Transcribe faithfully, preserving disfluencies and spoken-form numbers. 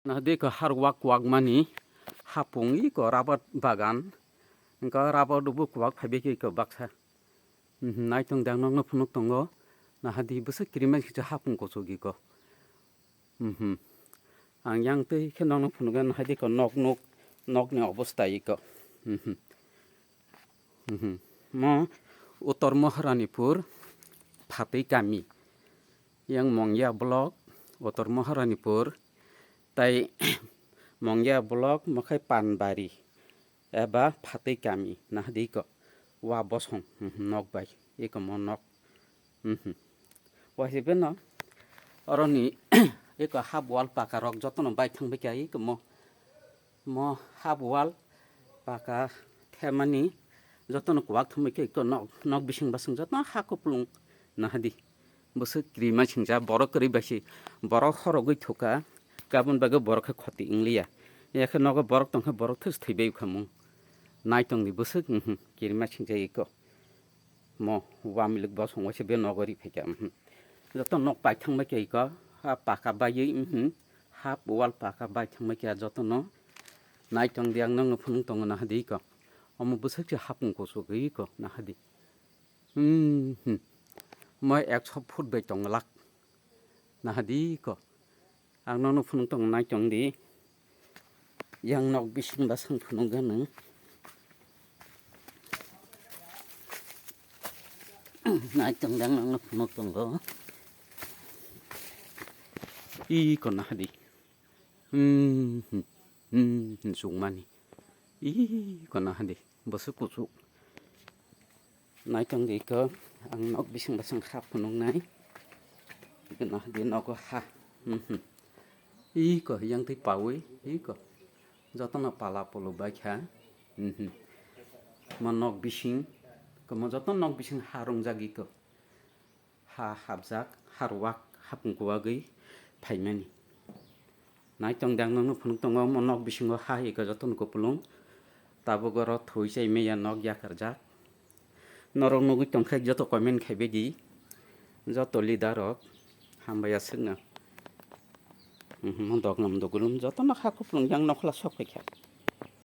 Nahadi ko har wak wak mani hapung iko rubber bagan. Engka rubber dubu kwak phaibai khe iko baksa. Mhm, naitong dang nokno phunuk tongo. Nahadi bwswk kirimai khe hapung kuchuk iko. Mhm. Ang yang twi khe nokno phunukgwi nahadi ko nok nuk, nokni obostha iko. Mhm. Mhm. Mo Uttor Maharanipur Phatwi kami. Yang Mongya block, Uttor Maharanipur, tai Mongya block, mokhai Panbari, eba Phatwi kami, nahadi ko, wa bosong, mhm, nok bai, iko mo nok, mhm. Wa se beno, oroni, iko hap wall paka rok jotono bai thang bai kha, iko mo, mo hap wall paka themani jotono kwak thumwi khe iko nok, nok bising basing jotono ha kupulung nahadi. Bwswk kwrwi ma singcha borok kwrwi bai se borok horogwi thuka, kabun bagwi borok khe khoti wngliya. Yakhe nogo borok tongkhe borok thus thwibai khamung. Naitongni bwswk, mhm, kwrwi ma singcha iko. Mo wamilik bosong waisa be nogo ri phaikha, mhm. Joto nok paithang bai khe iko, ha paka baiwi, mhm, hap wall paka baithang bai khe jotono. Naitong di ang nokno phunuk tongo nahadi iko. Omo bwswk se hapung kuchuk iko nahadi. Hmm, hmm. Mo ekso foot bai tong glak. Nahadi ko. Ang nono phunuk tong naitong di. Yang nok bising basang phunuk ganang. Naitong di ang nono phunuk tongo. Iko nahadi. Hmm, hmm, hmm, hmm, sungmani. Ih, kona hadi, bwswk kuchuk. Naitong di ko, ang nok bising basang ha phunuknai. Kona hadi nogo ha. Hmm, hmm. Ih, ko, yang twi pawi, ih, ko. Jotono pala polo bai kha. Hmm, hmm. Mo nok bising, ko mo joto nok bising ha rungjak iko. Ha hapjak, ha ruwak, hapung kuwagwi phaimani. Naitong di ang nokno phunuk tongo, omo nok bisingo ha iko jotono kupulung. Tabuk oro thwi chai maya nok yakarjak. Norok nugwi tongkhe joto comment khaibai di. Joto leader rok hambai aswkno. Mhm, dok nam dogulum jotono ha kupulung yang nokhla sok phaikha.